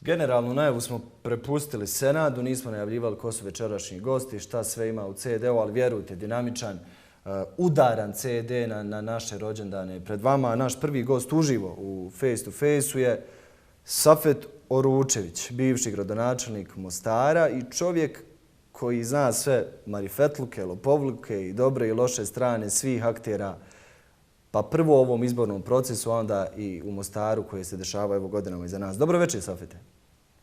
Generalnu najavu smo prepustili Senadu, nismo najavljivali ko su večerašnji gosti, šta sve ima u CD-u, ali vjerujte, dinamičan, udaran CD na naše rođendane pred vama. Naš prvi gost uživo u Face to Face-u je Safet Oručević, bivši gradonačelnik Mostara i čovjek koji zna sve marifetluke, lopovluke i dobre i loše strane svih aktera, pa prvo u ovom izbornom procesu, a onda i u Mostaru koje se dešava evo godinama iza nas. Dobro večer, Safete.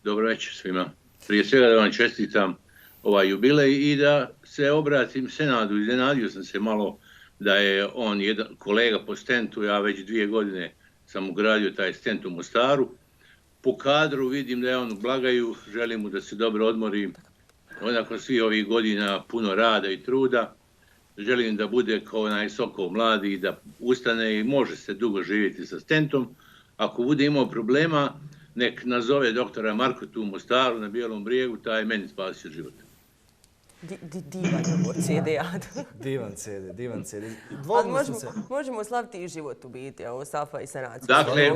Dobro večer svima. Prije svega da vam čestitam ovaj jubilej i da se obratim Senadu. Iznenadio sam se malo da je on jedan kolega po stentu, ja već 2 godine sam ugradio taj stent u Mostaru. Po kadru vidim da je on u blagaju, želim mu da se dobro odmori. Nakon svih ovih godina puno rada i truda. Želim da bude kao onaj Sokol mladi i da ustane i može se dugo živjeti sa stentom. Ako bude imao problema, nek nazove doktora Markotu u Mostaru na Bijelom brijegu, taj je meni spasio život. Divan je CD. Divan CD. Možemo slaviti i život u biti, evo Safa i Senad. Dakle,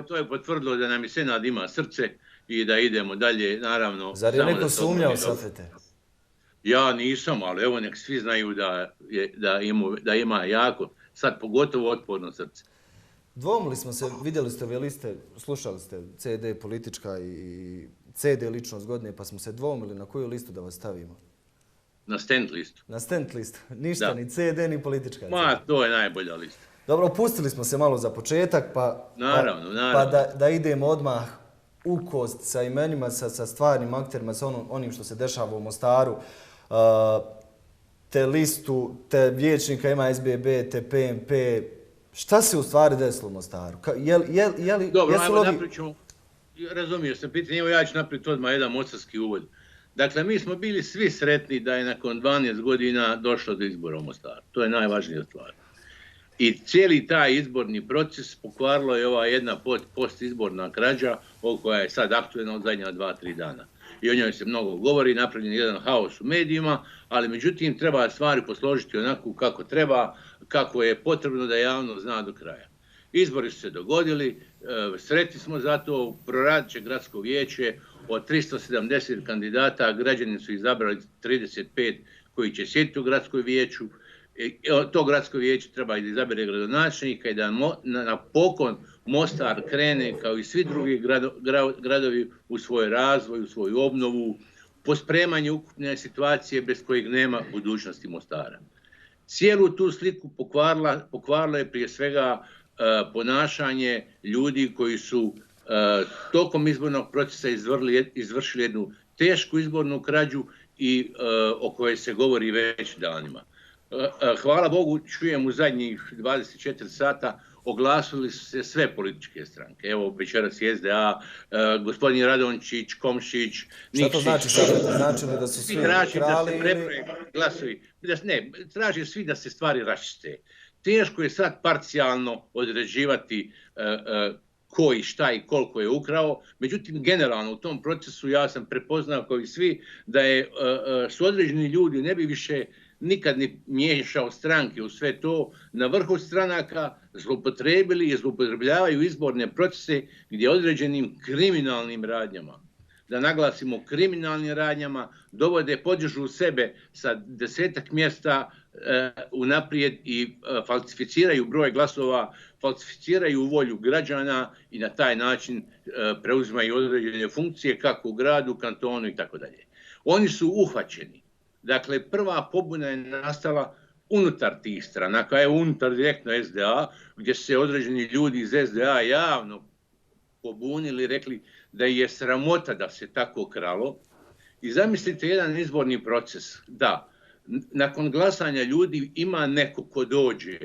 to je potvrdilo da nam i Senad ima srce i da idemo dalje, naravno. Zar je neko sumnjao, Safete? Ja nisam, ali evo nek svi znaju da ima jako, sad pogotovo otporno srce. Dvomili smo se, vidjeli ste ove liste, slušali ste CD politička i CD ličnost godine, pa smo se dvomili na koju listu da vas stavimo. Na stent listu. Na stent listu. Ništa, ni CD, ni politička. To je najbolja lista. Dobro, opustili smo se malo za početak, pa da idemo odmah u kost sa imenima, sa stvarnim akterima, sa onim što se dešava u Mostaru. Te listu, te vijećnika ima SBB, te PMP. Šta se u stvari desilo u Mostaru? Dobro, ajmo naprijed ćemo. Razumio sam pitanje, evo ja ću naprijed odmah jedan mostarski uvod. Dakle, mi smo bili svi sretni da je nakon 12 godina došlo do izbora u Mostaru. To je najvažnija stvar. I cijeli taj izborni proces pokvarilo je ova jedna postizborna krađa, koja je sad aktuelna od zadnja 2-3 dana. I o njoj se mnogo govori, napravljen jedan haos u medijima, ali međutim treba stvari posložiti onako kako treba, kako je potrebno da javnost zna do kraja. Izbori su se dogodili, sretni smo za to, proradit će gradsko vijeće, od 370 kandidata građani su izabrali 35 koji će sjediti u gradskom vijeću. To gradsko vijeće treba da izabere gradonačelnika i da napokon Mostar krene kao i svi drugi gradovi u svoj razvoj, u svoju obnovu, pospremanje ukupne situacije bez kojeg nema budućnosti Mostara. Cijelu tu sliku pokvarilo je prije svega ponašanje ljudi koji su tokom izbornog procesa izvršili jednu tešku izbornu krađu i o kojoj se govori već danima. Hvala Bogu, čujem u zadnjih 24 sata, oglasili su se sve političke stranke. Evo, večeras je SDA, gospodin Radončić, Komšić, Nikšić. Šta to znači sada? Znači li da su svi krali ili... glasovi? Ne, traže svi da se stvari raščiste. Teško je sad parcijalno određivati ko i šta i koliko je ukrao. Međutim, generalno u tom procesu ja sam prepoznao kao i svi da su određeni ljudi ne bi više nikad ne miješao stranke u sve to, na vrhu stranaka zloupotrebili i zloupotrebljavaju izborne procese gdje određenim kriminalnim radnjama, da naglasimo kriminalnim radnjama, podižu sebe sa 10-ak mjesta unaprijed i falsificiraju broj glasova, falsificiraju volju građana i na taj način preuzimaju određene funkcije kako u gradu, kantonu i tako dalje. Oni su uhvaćeni. Dakle, prva pobuna je nastala unutar tih stranaka, unutar direktno SDA, gdje se određeni ljudi iz SDA javno pobunili, rekli da je sramota da se tako kralo. I zamislite jedan izborni proces, da nakon glasanja ljudi ima neko ko dođe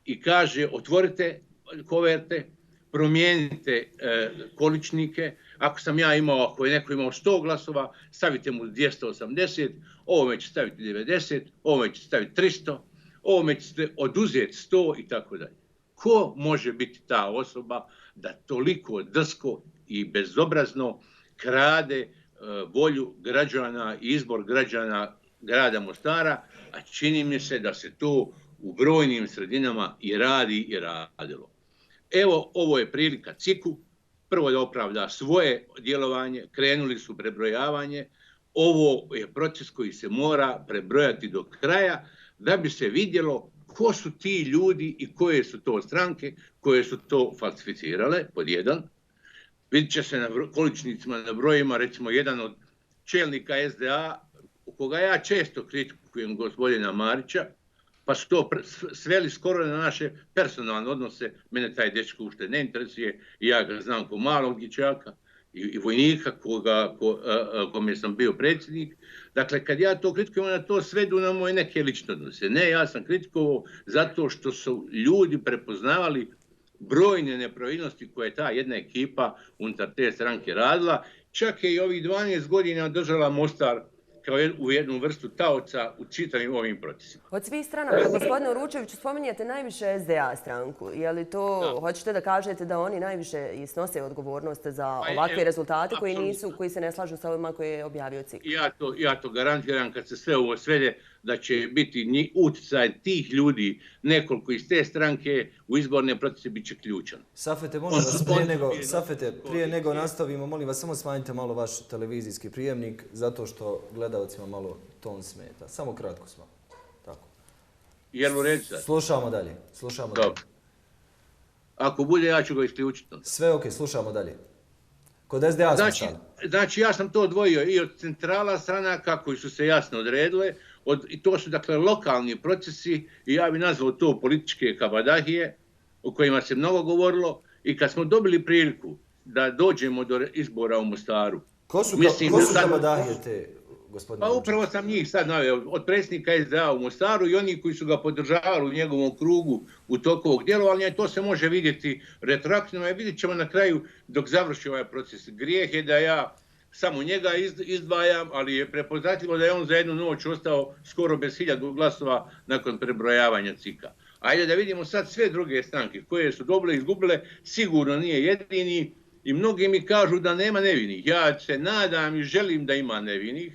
i kaže otvorite koverte, promijenite količnike, ako je neko imao 100 glasova, stavite mu 280, ovome će staviti 90, ovome će staviti 300, ovome ćete oduzeti 100 i tako dalje. Ko može biti ta osoba da toliko drsko i bezobrazno krade volju građana i izbor građana grada Mostara, a čini mi se da se to u brojnim sredinama i radi i radilo. Evo, ovo je prilika CIK-u prvo da opravda svoje djelovanje, krenuli su prebrojavanje. Ovo je proces koji se mora prebrojati do kraja da bi se vidjelo ko su ti ljudi i koje su to stranke koje su to falsificirale, pod jedan. Vidit će se na količnicima, na brojima, recimo jedan od čelnika SDA, u koga ja često kritikujem gospodina Marića, pa su to sveli skoro na naše personalne odnose. Mene taj dečko ušte ne interesuje i ja ga znam ko malog dječaka i vojnika kome sam bio predsjednik. Dakle, kad ja to kritikujem, onda to svedu na moje neke lične odnose. Ne, ja sam kritikovao zato što su ljudi prepoznavali brojne nepravilnosti koje je ta jedna ekipa unutar te stranke radila. Čak je i ovih 12 godina držala Mostar kao u jednu vrstu taoca u čitavim ovim procesima. Od svih stranaka, gospodine Uručeviću, spominjete najviše SDA stranku. Je li to, hoćete da kažete da oni najviše snose odgovornost za ovakve rezultate koji se ne slažu sa ovima koje je objavio CIK? Ja to garantiram kad se sve ovo svede da će biti utjecaj tih ljudi, nekoliko iz te stranke u izborne procese bit će ključan. Safete, molim vas, prije nego nastavimo, molim vas, samo smanjite malo vaš televizijski prijemnik, zato što gledalcima malo ton smeta. Samo kratko smo. Tako. Jel u redu sad? Slušamo dalje. Dobro. Ako bude, ja ću ga isključiti. Sve ok, slušamo dalje. Kod SDA smo stali. Znači, ja sam to odvojio i od centrala stranaka koji su se jasno odredile, i to su dakle lokalni procesi i ja bih nazvao to političke kabadahije o kojima se mnogo govorilo i kad smo dobili priliku da dođemo do izbora u Mostaru. Ko su kabadahije te, gospodine? Pa upravo sam njih sad naveo, od predsjednika SDA u Mostaru i oni koji su ga podržavali u njegovom krugu u toku ovog djelovanja i to se može vidjeti retroaktivno i vidjet ćemo na kraju dok završi ovaj proces. Grijeh je da ja samo njega izdvajam, ali je prepoznatljivo da je on za jednu noć ostao skoro bez 1000 glasova nakon prebrojavanja CIK-a. Ajde da vidimo sad sve druge stranke koje su dobile i izgubile, sigurno nije jedini i mnogi mi kažu da nema nevinih. Ja se nadam i želim da ima nevinih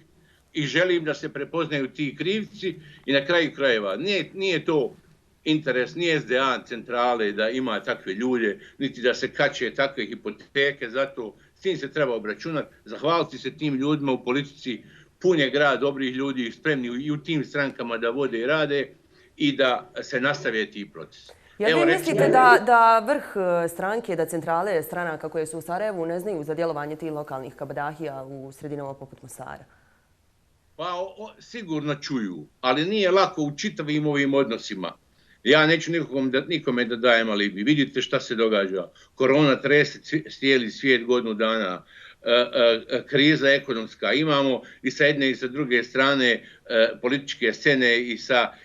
i želim da se prepoznaju ti krivci i na kraju krajeva. Nije to interes, nije SDA centrale da ima takve ljude, niti da se kače takve hipoteke, zato s tim se treba obračunati, zahvaliti se tim ljudima u politici, pun je grad dobrih ljudi, spremni i u tim strankama da vode i rade i da se nastave ti procesi. Jel vi mislite da vrh stranke, da centrale stranaka koje su u Sarajevu ne znaju za djelovanje tih lokalnih kabadahija u sredinama poput Mostara? Pa sigurno čuju, ali nije lako u čitavim ovim odnosima. Ja neću nikome da dajem alibi. Vidite šta se događa. Korona trese cijeli svijet godinu dana. Kriza ekonomska. Imamo i sa jedne i sa druge strane političke scene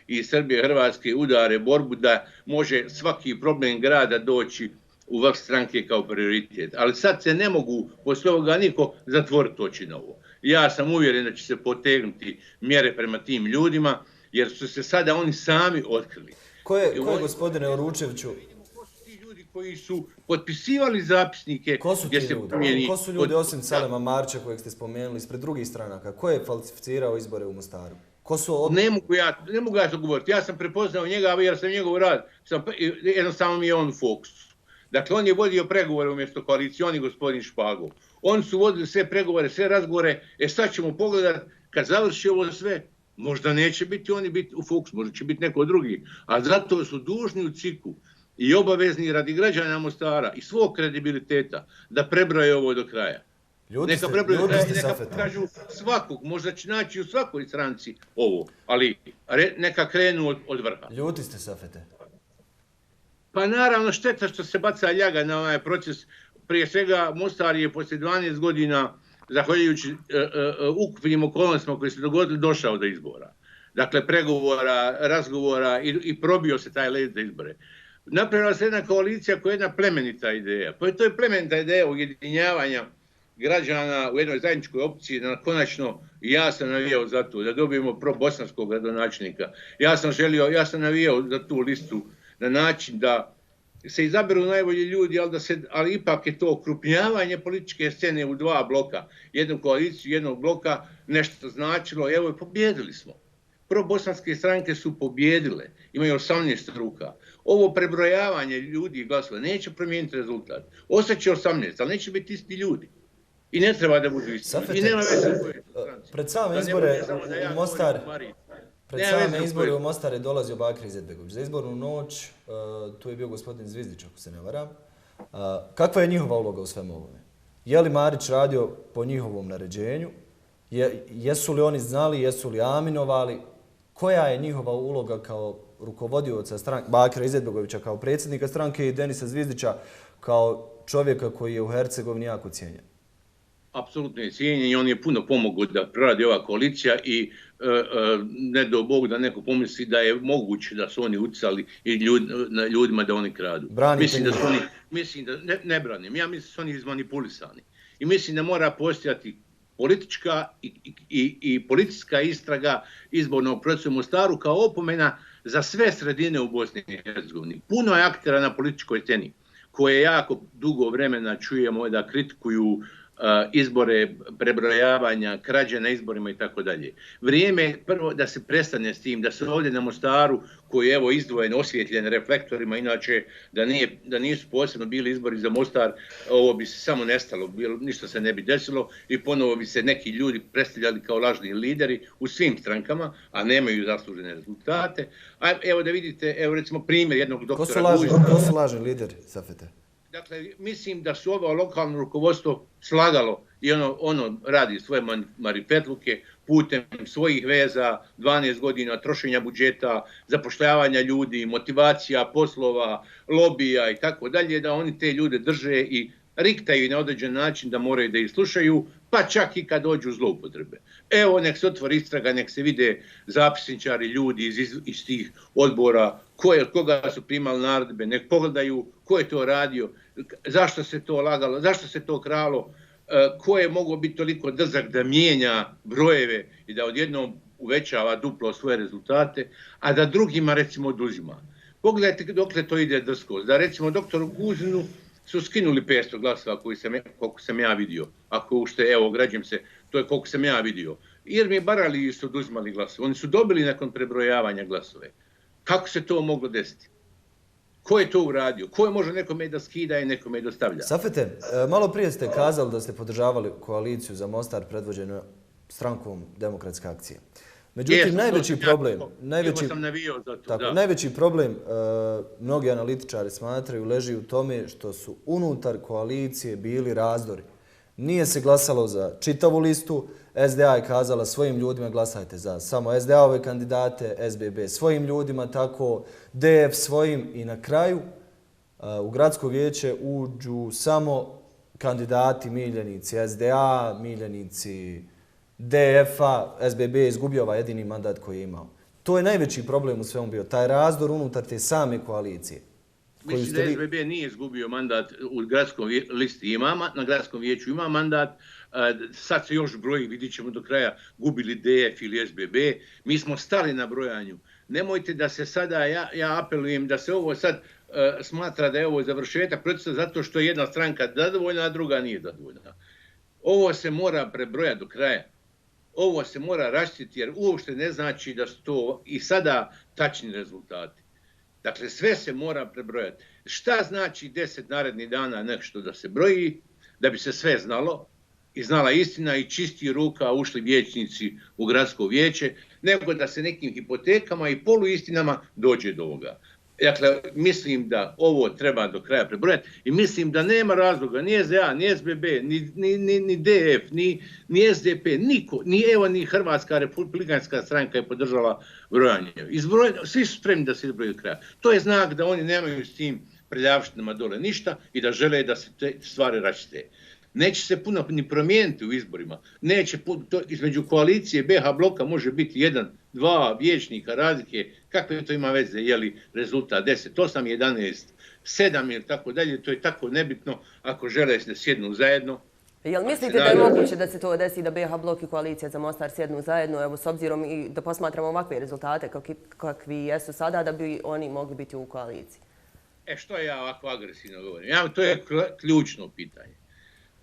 i Srbije, Hrvatske udare, borbu da može svaki problem grada doći u vrh stranke kao prioritet. Ali sad se ne mogu posle ovoga niko zatvoriti oči na ovo. Ja sam uvjeren da će se potegnuti mjere prema tim ljudima jer su se sada oni sami otkrili. Ko je gospodine Oručeviću? Ko su ti ljudi koji su potpisivali zapisnike? Ko su ti ljudi? Ko su ljudi osim Salema Marića kojeg ste spomenuli ispred drugih stranaka? Ko je falsificirao izbore u Mostaru? Ne mogu ja to govoriti. Ja sam prepoznao njega jer sam njegov rad. Jednostavno mi je on u fokusu. Dakle, on je vodio pregovore umjesto koalicioni gospodin Špagov. Oni su vodili sve pregovore, sve razgovore. Sad ćemo pogledati kad završi ovo sve. Možda neće biti oni biti u fokusu, možda će biti neko drugi. A zato su dužni u CIK-u i obavezni radi građana Mostara i svog kredibiliteta da prebroje ovo do kraja. Neka kažu svakog, možda će naći u svakoj stranci ovo, ali neka krenu od vrha. Ljuti ste, Safete? Pa naravno šteta što se baca ljaga na ovaj proces. Prije svega Mostar je poslije 12 godina zahvaljujući ukupnim okolnostima koji se dogodili, došao do izbora. Dakle, pregovora, razgovora i probio se taj led za izbore. Napravila se jedna koalicija koja je jedna plemenita ideja. Pa to je plemenita ideja ujedinjavanja građana u jednoj zajedničkoj opciji, da konačno ja sam navijao za to, da dobijemo pro-bosanskog gradonačelnika. Ja sam navijao za tu listu na način da se izaberu najbolji ljudi, ali ipak je to okrupnjavanje političke scene u dva bloka. Jednu koaliciju, jednog bloka, nešto značilo. Evo, pobjedili smo. Probosanske stranke su pobjedile, imaju 18 ruka. Ovo prebrojavanje ljudi i glasova neće promijeniti rezultat. Ostaće 18, ali neće biti isti ljudi. I ne treba da budu isti. I nema veze koje stranci. Pred same izbore u Mostar... Pred same izbore u Mostar je dolazio Bakir Izetbegović. Za izbornu noć tu je bio gospodin Zvizdić, ako se ne varam. Kakva je njihova uloga u svemu ovome? Je li Marić radio po njihovom naređenju? Jesu li oni znali, jesu li aminovali? Koja je njihova uloga kao rukovodioca stranke, Bakira Izetbegovića kao predsjednika stranke i Denisa Zvizdića kao čovjeka koji je u Hercegovini jako cijenjen? Apsolutno je cijenjen i on je puno pomogao da proradi ova koalicija i ne do Bog da neko pomisli da je moguće da su oni utjecali i ljudima da oni kradu. Mislim da ne branim, ja mislim da su oni izmanipulisani. I mislim da mora postojati politička i policijska istraga izbornog procesa u Mostaru kao opomena za sve sredine u Bosni i Hercegovini. Puno je aktera na političkoj sceni koje jako dugo vremena čujemo da kritikuju izbore, prebrojavanja, krađe na izborima i tako dalje. Vrijeme je prvo da se prestane s tim, da se ovdje na Mostaru, koji je evo izdvojen, osvjetljen reflektorima, inače da nisu posebno bili izbori za Mostar, ovo bi se samo nestalo, ništa se ne bi desilo i ponovo bi se neki ljudi predstavljali kao lažni lideri u svim strankama, a nemaju zaslužene rezultate. A evo da vidite, evo recimo primjer jednog doktora... Ko su lažni lideri, Safete? Dakle, mislim da su ovo lokalno rukovodstvo slagalo i ono radi svoje marifetluke putem svojih veza, 12 godina trošenja budžeta, zapošljavanja ljudi, motivacija, poslova, lobija i tako dalje, da oni te ljude drže i riktaju na određen način da moraju da ih slušaju, pa čak i kad dođu zloupotrebe. Evo, nek se otvori istraga, nek se vide zapisničari, ljudi iz tih odbora, koga su primali naredbe, nek pogledaju ko je to radio, zašto se to lagalo, zašto se to kralo, ko je mogao biti toliko drzak da mijenja brojeve i da odjednom uvećava duplo svoje rezultate, a da drugima recimo oduzima. Pogledajte dokle to ide drskost, da recimo doktoru Guzinu su skinuli 500 glasova koliko sam ja vidio. Ako ušte, evo, građem se, to je koliko sam ja vidio. Jer mi Barali su oduzimali glasove. Oni su dobili nakon prebrojavanja glasove. Kako se to moglo desiti? Ko je to uradio? Ko je može nekome da skida i nekome da stavlja? Safete, malo prije ste kazali da ste podržavali koaliciju za Mostar predvođenu strankom Demokratske akcije. Međutim, najveći problem, mnogi analitičari smatraju, leži u tome što su unutar koalicije bili razdori. Nije se glasalo za čitavu listu, SDA je kazala svojim ljudima glasajte za samo SDA-ove kandidate, SBB svojim ljudima, tako DF svojim i na kraju u gradsko vijeće uđu samo kandidati miljenici SDA, miljenici DF-a, SBB je izgubio ovaj jedini mandat koji je imao. To je najveći problem u svemu bio, taj razdor unutar te same koalicije. Mislim da SBB nije izgubio mandat u gradskom listi na gradskom vijeću ima mandat, sad se još broji, vidit ćemo do kraja, gubili DF ili SBB. Mi smo stali na brojanju. Nemojte da se sada, ja apelujem da se ovo sad smatra da je ovo završetak procesa zato što je jedna stranka zadovoljna, a druga nije zadovoljna. Ovo se mora prebrojati do kraja. Ovo se mora raščistiti jer uopšte ne znači da su to i sada tačni rezultati. Dakle, sve se mora prebrojati. Šta znači 10 narednih dana nešto da se broji, da bi se sve znalo i znala istina i čisti ruka ušli vijećnici u gradsko vijeće, nego da se nekim hipotekama i poluistinama dođe do ovoga. Dakle, mislim da ovo treba do kraja prebrojati i mislim da nema razloga, ni SDA, ni SBB, ni DF, ni SDP, niko, ni Hrvatska republikanska stranka je podržala brojanje. Svi su spremni da se izbroje do kraja. To je znak da oni nemaju s tim prljavštinama dole ništa i da žele da se te stvari račiste. Neće se puno ni promijeniti u izborima. Između koalicije BH bloka može biti 1, 2 vijećnika razlike. Kakve to ima veze? Je li rezultat 10, 8, 11, 7 ili tako dalje? To je tako nebitno ako žele da sjednu zajedno. Jel mislite da je moguće da se to desi da BH blok i koalicija za Mostar sjednu zajedno, evo s obzirom i da posmatramo ovakve rezultate kakvi jesu sada, da bi oni mogli biti u koaliciji? Što ja ovako agresivno govorim? To je ključno pitanje.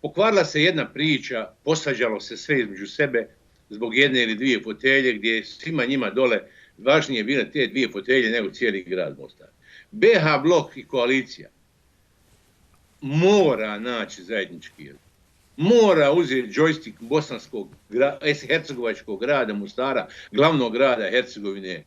Pokvarila se jedna priča, posađalo se sve između sebe, zbog jedne ili dvije fotelje, gdje je svima njima dole važnije bile te dvije fotelje nego cijeli grad Mostar. BH blok i koalicija mora naći zajednički jezik. Mora uzeti džojstik hercegovačkog grada Mostara, glavnog grada Hercegovine,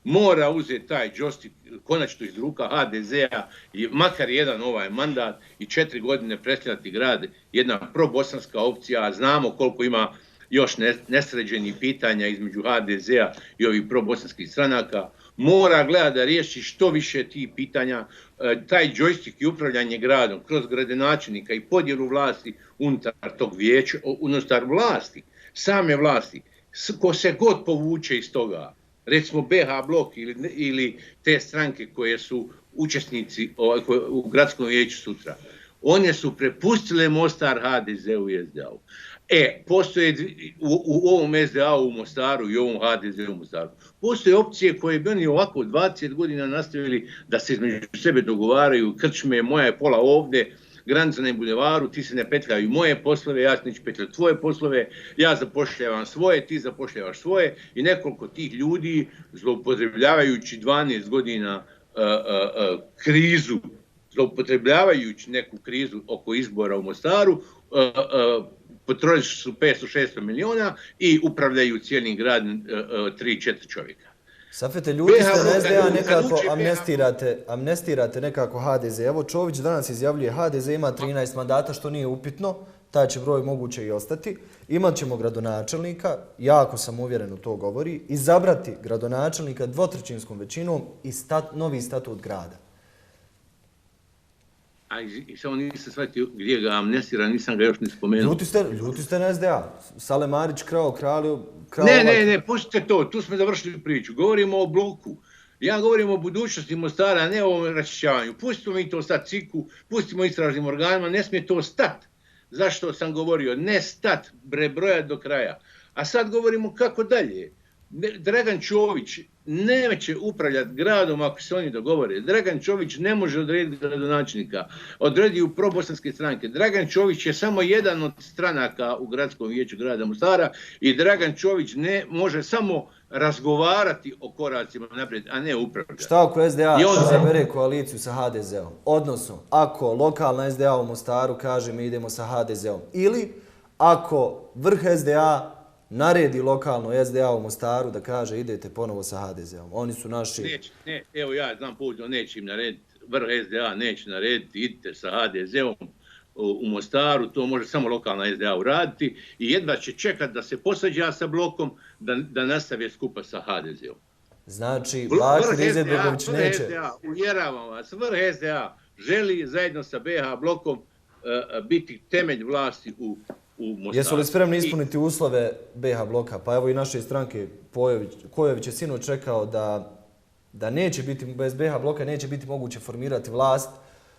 mora uzeti taj džojstik konačno iz ruka HDZ-a i makar jedan ovaj mandat i 4 godine predstavljati grad, jedna probosanska opcija, znamo koliko ima još nesređenih pitanja između HDZ-a i ovih probosanskih stranaka, mora gledati da riješi što više tih pitanja, taj džojstik i upravljanje gradom kroz gradonačelnika i podjelu vlasti unutar tog vijeća, unutar vlasti, same vlasti, ko se god povuče iz toga, recimo BH blok ili te stranke koje su učesnici u gradskom vijeću sutra, one su prepustile Mostar HDZ-u i SDA-u. Postoje u ovom SDA-u u Mostaru i ovom HDZ-u u Mostaru. Postoje opcije koje bi oni ovako 20 godina nastavili da se između sebe dogovaraju, krčme, moja je pola ovdje, granica na bulevaru, ti se ne petljaju moje poslove, ja se neću petljati tvoje poslove, ja zapošljavam svoje, ti zapošljavaš svoje i nekoliko tih ljudi zloupotrebljavajući 12 godina krizu, zloupotrebljavajući neku krizu oko izbora u Mostaru, potrošili su 500-600 miliona i upravljaju cijelim gradom 3-4 čovjeka. Safete, ljudi ste na SDA nekako amnestirate nekako HDZ. Evo Čović danas izjavljuje HDZ ima 13 mandata, što nije upitno, taj će broj moguće i ostati. Imat ćemo gradonačelnika, jako sam uvjeren u to govori, izabrati gradonačelnika 2/3 većinom i novi statut grada. I samo nisam shvatio gdje ga amnestira, nisam ga još ni spomenuo. Ljuti ste na SDA. Sale Marić krao. Ne, pustite to, tu smo završili priču. Govorimo o bloku. Ja govorim o budućnosti Mostara, a ne o raščišćavanju. Pustimo mi to sad ciku, pustimo istražnim organima, ne smije to stat. Zašto sam govorio? Ne stat, brojati do kraja. A sad govorimo kako dalje. Dragan Čović neće upravljati gradom ako se oni dogovore. Dragan Čović ne može odrediti gradonačelnika. Odredi u probosanske stranke. Dragan Čović je samo jedan od stranaka u gradskom vijeću grada Mostara i Dragan Čović ne može samo razgovarati o koracima naprijed, a ne upravljati. Šta ako SDA zabere koaliciju sa HDZ-om? Odnosno, ako lokalna SDA u Mostaru kaže mi idemo sa HDZ-om ili ako vrh SDA naredi lokalno SDA u Mostaru da kaže idete ponovo sa HDZ-om. Oni su naši... Evo ja znam pouzdano, neće im narediti, vrh SDA neće narediti, idite sa HDZ-om u Mostaru, to može samo lokalna SDA uraditi i jedva će čekati da se posađa sa blokom da nastave skupa sa HDZ-om. Znači, Bakir Izetbegović neće... Uvjeravam vas, vrh SDA želi zajedno sa BH blokom biti temelj vlasti u Mostaru. Jesu li spremni ispuniti uslove BH bloka? Pa evo i naše stranke, Kojović je sinoć rekao da neće biti, bez BH bloka neće biti moguće formirati vlast,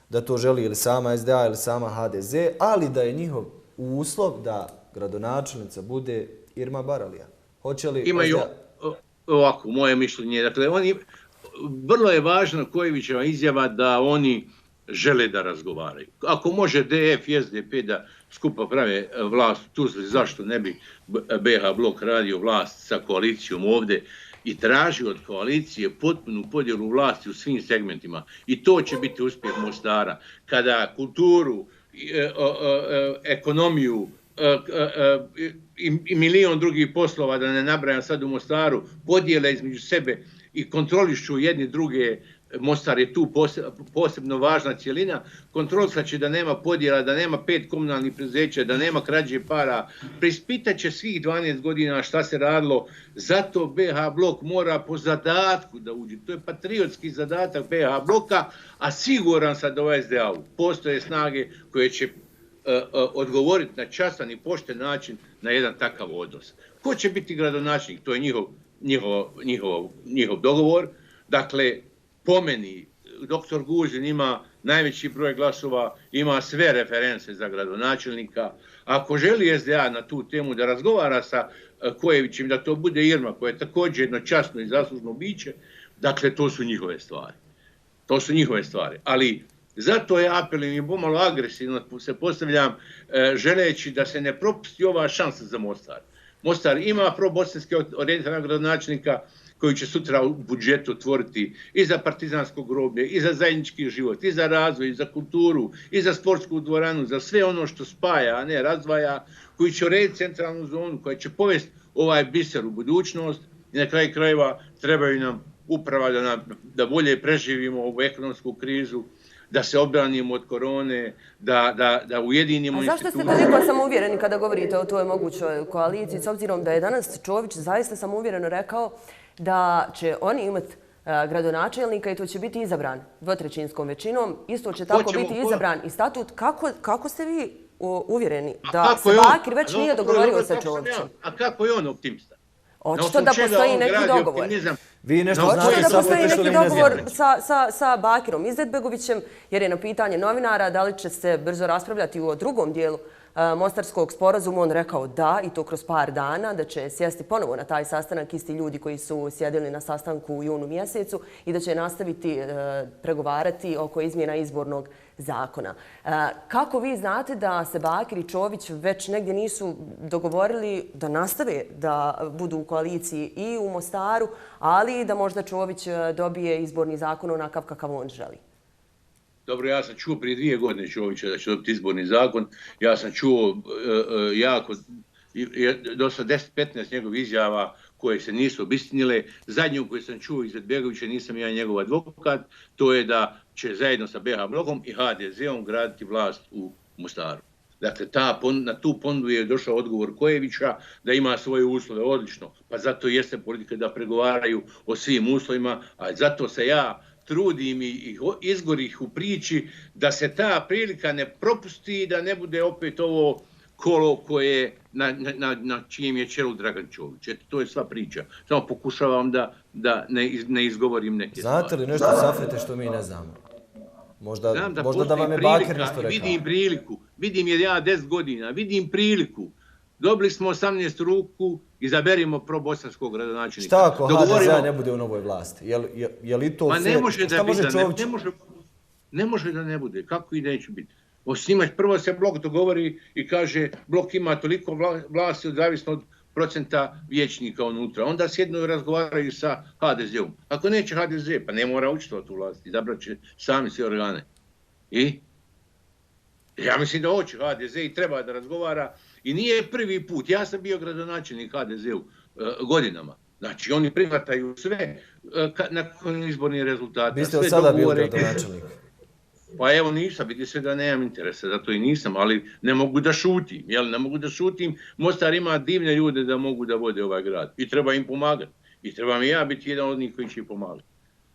da to želi ili sama SDA ili sama HDZ, ali da je njihov uslov da gradonačelnica bude Irma Baralija. Hoće li... Imaju ovako, moje mišljenje. Dakle, vrlo je važno Kojovićeva izjava da oni žele da razgovaraju. Ako može DF i SDP da skupa prave vlast u Tuzli, zašto ne bi BH blok radio vlast sa koalicijom ovdje i traži od koalicije potpunu podjelu vlasti u svim segmentima. I to će biti uspjeh Mostara. Kada kulturu, ekonomiju i milion drugih poslova, da ne nabrajam sad u Mostaru, podijele između sebe i kontrolišu jedni druge, Mostar je tu posebno važna cjelina, kontrolisat će da nema podjela, da nema 5 komunalnih preduzeća, da nema krađe para, preispitat će svih 12 godina šta se radilo, zato BH blok mora po zadatku da uđe. To je patriotski zadatak BH bloka, a siguran sam da u SDA-u postoje snage koje će odgovoriti na častan i pošten način na jedan takav odnos. Ko će biti gradonačelnik? To je njihov dogovor. Dakle, po meni, doktor Gužin ima najveći broj glasova, ima sve reference za gradonačelnika. Ako želi SDA na tu temu da razgovara sa Kojevićem, da to bude Irma, koja je također jedno časno i zaslužno biće, dakle, to su njihove stvari. To su njihove stvari. Ali zato je apelim i pomalo agresivno se postavljam, želeći da se ne propusti ova šansa za Mostar. Mostar ima probosanske orijentiranog gradonačelnika koji će sutra u budžetu otvoriti i za partizansko groblje, i za zajednički život, i za razvoj, i za kulturu, i za sportsku dvoranu, za sve ono što spaja, a ne razdvaja, koji će urediti centralnu zonu, koja će povesti ovaj biser u budućnost i na kraju krajeva trebaju nam uprava da bolje preživimo ovu ekonomsku krizu, da se obranimo od korone, da ujedinimo institucije. A zašto ste toliko samouvjereni kada govorite o toj mogućoj koaliciji, s obzirom da je danas Čović zaista samouvjereno rekao da će oni imati gradonačelnika i to će biti izabran dvotrećinskom većinom. Isto će tako biti izabran i statut. Kako ste vi uvjereni da se Bakir već nije dogovorio sa Čovićem? A kako je on optimista? Očito da postoji neki dogovor. Vi nešto znate, da postoji neki dogovor sa Bakirom Izetbegovićem, jer je na pitanje novinara da li će se brzo raspravljati o drugom dijelu Mostarskog sporazuma, on rekao da, i to kroz par dana, da će sjesti ponovo na taj sastanak isti ljudi koji su sjedili na sastanku u junu mjesecu i da će nastaviti pregovarati oko izmjena izbornog zakona. Kako vi znate da se Bakir i Čović već negdje nisu dogovorili da nastave da budu u koaliciji i u Mostaru, ali da možda Čović dobije izborni zakon onakav kakav on želi? Dobro, ja sam čuo prije 2 godine Čovića da će dobiti izborni zakon. Ja sam čuo dosta 10-15 njegovih izjava koje se nisu obistinile. Zadnju koju sam čuo iz Izetbegovića, nisam ja njegov advokat, to je da će zajedno sa BH blokom i HDZ-om graditi vlast u Mostaru. Dakle, na tu ponudu je došao odgovor Kojevića da ima svoje uslove, odlično. Pa zato jeste politika da pregovaraju o svim uslovima, a zato se ja trudim i izgorih u priči da se ta prilika ne propusti i da ne bude opet ovo kolo koje na čijem je čelu Dragan Čović. Eto, to je sva priča. Samo pokušavam da ne izgovorim neke stvari. Znate li nešto Safete što mi ne znamo? Možda da vam je Bakir nešto rekao. Vidim priliku. Vidim jer ja 10 godina. Vidim priliku. Dobili smo 18 ruku, izaberimo probosanskog gradonačelnika. Šta ako HDZ ne bude u novoj vlasti? Je li to sve? Ne može da bude. Ne može da ne bude. Kako i neće biti? Prvo se Blok dogovori i kaže Blok ima toliko vlasti zavisno od procenta vijećnika unutra. Onda sjedno i razgovaraju sa HDZ-om. Ako neće HDZ, pa ne mora učestvovati u vlasti. Izabrat će sami sve organe. I? Ja mislim da hoće HDZ i treba da razgovara. I nije prvi put. Ja sam bio gradonačelnik HDZ-u godinama. Znači, oni prihvataju sve nakon izbornih rezultata. Vi ste od sada bili gradonačelnik? Pa evo nisam, vidi se da nemam interesa, zato i nisam, ali ne mogu da šutim. Ne mogu da šutim. Mostar ima divne ljude da mogu da vode ovaj grad. I treba im pomagati. I trebam i ja biti jedan od njih koji će im pomagati.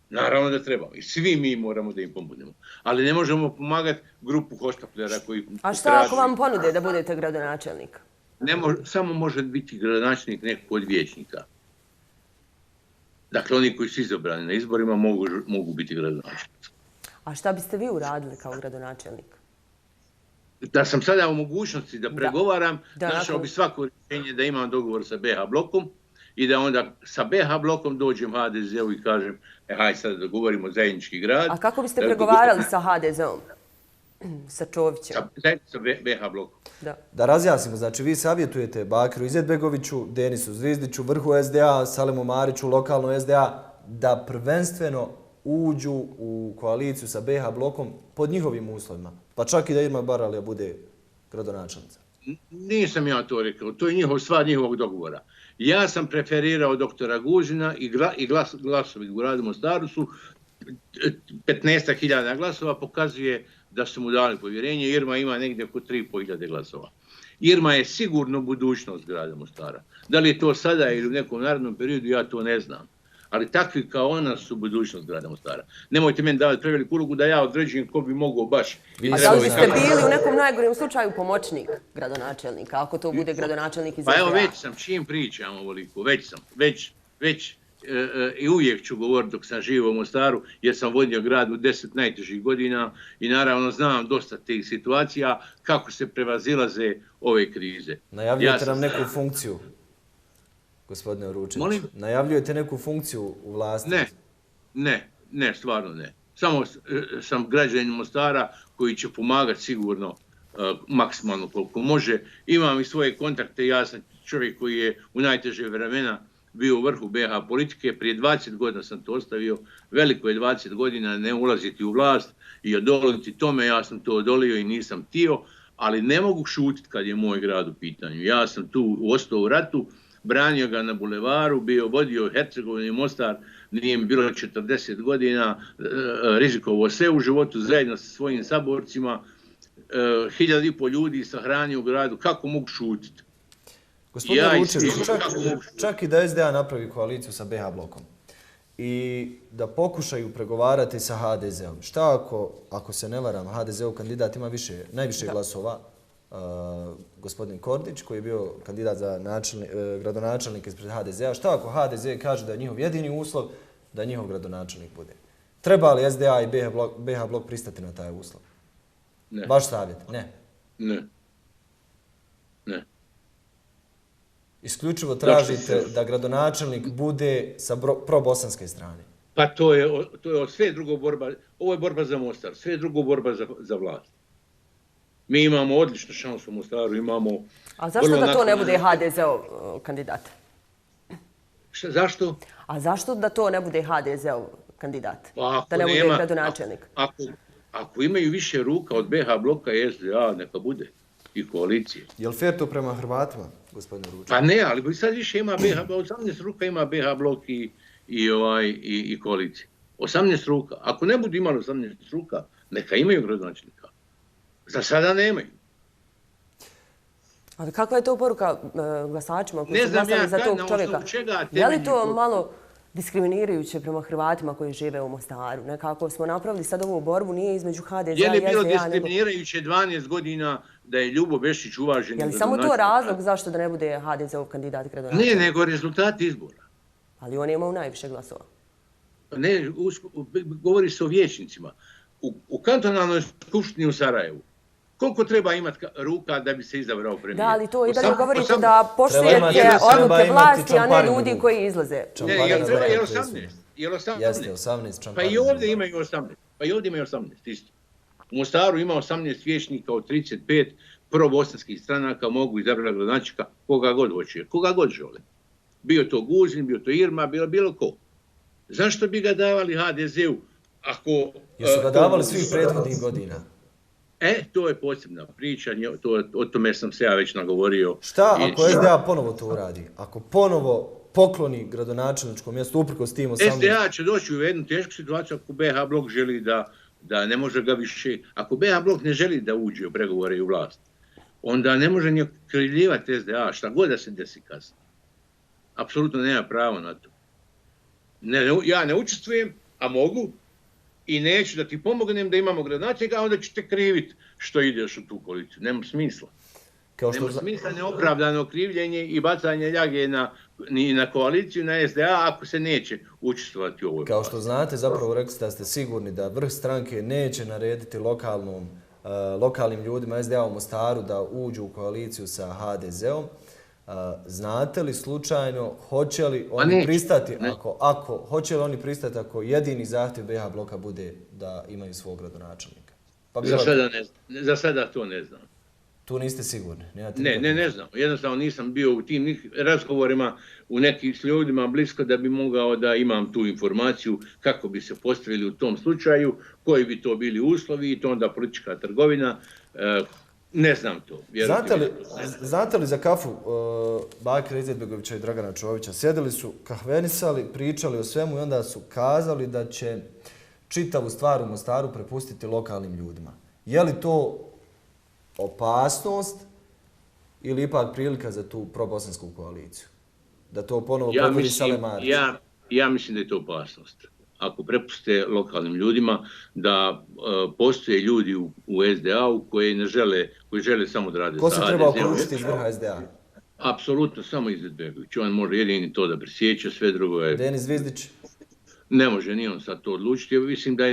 Naravno da trebamo. I svi mi moramo da im pomognemo. Ali ne možemo pomagati grupu hoštapljera koji... A šta ako vam ponude da budete gradonačelnik? Samo može biti gradonačelnik nekog od vijećnika. Dakle, oni koji su izabrani na izborima mogu biti gradonačelnici. A šta biste vi uradili kao gradonačelnik? Da sam sada u mogućnosti da pregovaram, našao bi svako rješenje da imam dogovor sa BH blokom i da onda sa BH blokom dođem HDZ-u i kažem hajde sad da dogovorimo zajednički grad. A kako biste pregovarali sa HDZ-om? Sa Čovićem? Sa BH blokom. Da razjasnimo, znači vi savjetujete Bakiru Izetbegoviću, Denisu Zvizdiću, vrhu SDA, Salemu Mariću, lokalno SDA, da prvenstveno uđu u koaliciju sa BH blokom pod njihovim uslovima. Pa čak i da Irma Baralija bude gradonačelnica. Nisam ja to rekao. To je stvar njihovog dogovora. Ja sam preferirao doktora Gužina i glasovi u gradu Mostaru su 15.000 glasova, pokazuje da su mu dali povjerenje. Irma ima negdje oko 3.500 glasova. Irma je sigurno budućnost grada Mostara. Da li je to sada ili u nekom narednom periodu, ja to ne znam. Ali takvi kao ona su budućnost grada Mostara. Nemojte meni davati preveliku ulogu da ja određujem ko bi mogao baš... A da li biste bili u nekom najgorem slučaju pomoćnik gradonačelnika, ako to bude gradonačelnik iz SDA? Pa evo već sam, čim pričam ovoliko, već i uvijek ću govoriti dok sam živio u Mostaru, jer sam vodio grad u 10 najtežih godina i naravno znam dosta tih situacija kako se prevazilaze ove krize. Najavljujete nam neku funkciju, gospodine Uručević. Najavljujete neku funkciju u vlasti? Ne, stvarno ne. Samo sam građanin Mostara koji će pomagati sigurno maksimalno koliko može. Imam i svoje kontakte, ja sam čovjek koji je u najteže vremena bio u vrhu BiH politike, prije 20 godina sam to ostavio, veliko je 20 godina ne ulaziti u vlast i odoliti tome, ja sam to odolio i nisam htio, ali ne mogu šutiti kad je moj grad u pitanju. Ja sam tu ostao u ratu, branio ga na bulevaru, vodio Hercegovinu i Mostar, nije mi bilo 40 godina, rizikovao sve u životu zajedno sa svojim saborcima, 1.500 ljudi sahranio u gradu, kako mogu šutiti? Gospodine Vučević, čak i da SDA napravi koaliciju sa BiH blokom i da pokušaju pregovarati sa HDZ-om. Šta ako se ne varam, HDZ-ov kandidat ima najviše glasova, gospodin Kordić, koji je bio kandidat za gradonačelnik ispred HDZ-a. Šta ako HDZ kaže da je njihov jedini uslov da njihov gradonačelnik bude? Treba li SDA i BiH blok pristati na taj uslov? Ne. Vaš savjet? Ne. Ne. Isključivo tražite da gradonačelnik bude sa probosanske strane. Pa to je sve drugo borba, ovo je borba za Mostar, sve je drugo borba za vlast. Mi imamo odličnu šansu u Mostaru, imamo... A zašto da to ne bude HDZ-ov kandidat? Zašto? A zašto da to ne bude HDZ-ov kandidat? Pa da ne bude gradonačelnik? Ako imaju više ruka od BiH bloka i SDA, neka bude. I koalicije. Je li fair to prema Hrvatima, gospodine Ručević? Pa ne, ali sad više ima BiH, 18 ruka ima BiH blok i koalicije. 18 ruka. Ako ne budu imali 18 ruka, neka imaju gradonačelnika. Za sada nemaju. Ali kakva je to poruka glasačima koji su glasali za tog čovjeka? Je li to malo diskriminirajuće prema Hrvatima koji žive u Mostaru? Nekako smo napravili sad ovu borbu, nije između HDZ-a i SDA. Je li bilo diskriminirajuće 12 godina da je Ljubo Bešić uvaženi? Je li samo to razlog zašto da ne bude HDZ-ov kandidat gradonačelnika? Ne, nego rezultati izbora. Ali on je imao najviše glasova. Ne, govori se o vijećnicima. U kantonalnoj skupštini u Sarajevu koliko treba imati ruka da bi se izabrao premijer? Da, ali to i dalje govorite da poštujete odluke vlasti, a ne ljudi koji izlaze. Ne, jer treba je 18. Jeste, 18 čampana. Pa i ovdje imaju 18. Isto. U Mostaru ima 18 vijećnika od 35 probosanskih stranaka, mogu izabrati gradonačelnika koga god hoće, koga god žele. Bio to Guzin, bio to Irma, bilo ko. Zašto bi ga davali HDZ-u ako... Jesu ga davali svih prethodnih godina? To je posebna priča, o tome sam se ja već nagovorio. Šta ako SDA ponovo to uradi? Ako ponovo pokloni gradonačelničko mjesto uprkos tim 18... SDA će doći u jednu tešku situaciju ako BiH blok želi da ne može ga više... Ako BiH blok ne želi da uđe u pregovore i u vlast, onda ne može ni okrivljivati SDA, šta god da se desi kasnije. Apsolutno nema pravo na to. Ja ne učestvujem, a mogu, i neću da ti pomognem da imamo gradonačelnika, a onda ću te kriviti što ideš u tu koaliciju. Nema smisla. Nema smisla neopravdano krivljenje i bacanje ljage ni na koaliciju, na SDA, ako se neće učestvovati u ovoj Kao što znate, zapravo rekli ste da ste sigurni da vrh stranke neće narediti lokalnim ljudima SDA u Mostaru da uđu u koaliciju sa HDZ-om. Znate li slučajno, hoće li oni pristati ako jedini zahtjev BiH bloka bude da imaju svog gradonačelnika? Za sada to ne znam. Tu niste sigurni? Ne znam. Jednostavno nisam bio u tim razgovorima s ljudima blisko da bi mogao da imam tu informaciju kako bi se postavili u tom slučaju, koji bi to bili uslovi i to onda politička trgovina. Ne znam to. Znate li za kafu Bakira Izetbegovića i Dragana Čovića? Sjedili su, kahvenisali, pričali o svemu i onda su kazali da će čitavu stvar u Mostaru prepustiti lokalnim ljudima. Je li to opasnost ili ipak prilika za tu probosansku koaliciju? Da to ponovo pomiri Sale Marić? Ja mislim da je to opasnost. Ako prepuste lokalnim ljudima da postoje ljudi u SDA-u koji žele samo da rade sa HDZ-om. Ko se treba uključiti iz vrha SDA? Apsolutno samo Izetbegović. On može jedini to da presjeće, sve drugo je... Denis Zvizdić? Ne može ni on sad to odlučiti. Mislim da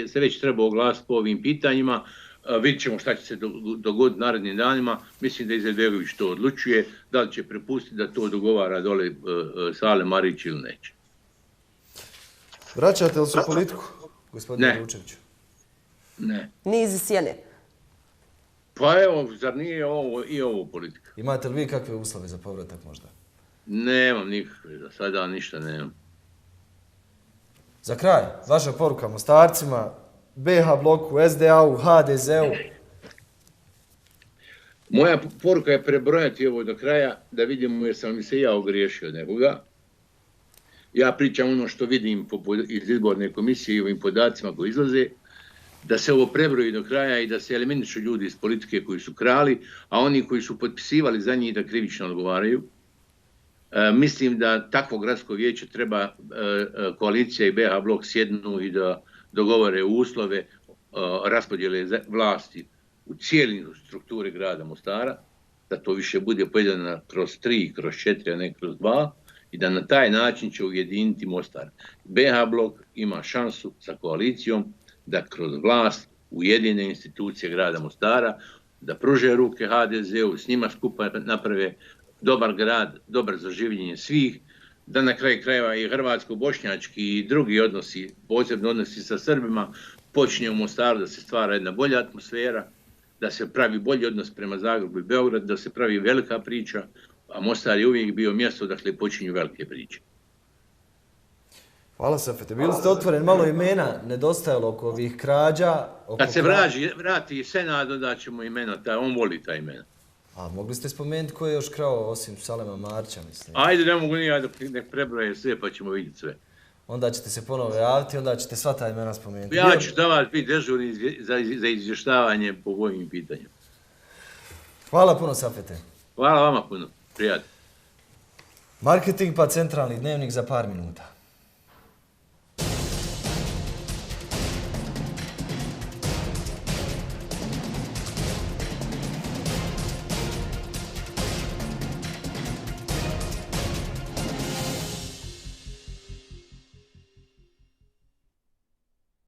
se već treba oglasiti po ovim pitanjima. Vidjet ćemo šta će se dogoditi narednim danima. Mislim da Izetbegović to odlučuje. Da li će prepustiti da to dogovara dole Sale Marić ili neće. Vraćate li se u politiku, gospodine Ručeviću? Ne. Ni iz sjene? Pa evo, zar nije ovo politika? Imate li vi kakve uslove za povratak možda? Nemam nikakve, za sada ništa nemam. Za kraj, vaša poruka Mostarcima, BH bloku, SDA-u, HDZ-u. Moja poruka je prebrojati ovo do kraja, da vidimo jer sam mi se ja ogriješio od nekoga. Ja pričam ono što vidim iz izborne komisije i ovim podacima koji izlaze, da se ovo prebroji do kraja i da se eliminišu ljudi iz politike koji su krali, a oni koji su potpisivali za njih da krivično odgovaraju. Mislim da takvo gradsko vijeće treba koalicija i BH blok sjednu i da dogovore uslove raspodjele vlasti u cijelim strukturi grada Mostara, da to više bude podijeljeno kroz 3, kroz 4, a ne kroz 2, i da na taj način će ujediniti Mostar. BH blok ima šansu sa koalicijom da kroz vlast ujedine institucije grada Mostara, da pruže ruke HDZ-u, s njima skupa naprave dobar grad, dobar za življenje svih, da na kraju krajeva i hrvatsko-bošnjački i drugi odnosi, posebno odnosi sa Srbima, počinje u Mostaru da se stvara jedna bolja atmosfera, da se pravi bolji odnos prema Zagrebu i Beogradu, da se pravi velika priča, a Mostar je uvijek bio mjesto dakle počinju velike priče. Hvala Safete. Bili ste otvoreni, malo imena nedostajalo oko ovih krađa. Kad se vrati Senad, onda ćemo imena, on voli ta imena. A mogli ste spomenuti ko je još krao osim Salema Marića, mislim? Ajde, ne mogu nija da ne prebroje sve, pa ćemo vidjeti sve. Onda ćete se ponovo javiti, onda ćete sva ta imena spomenuti. Ja ću da vas biti dežurni za izvještavanje po ovim pitanjima. Hvala puno, Safete. Hvala vama puno, prijatno. Marketing pa centralni dnevnik za par minuta.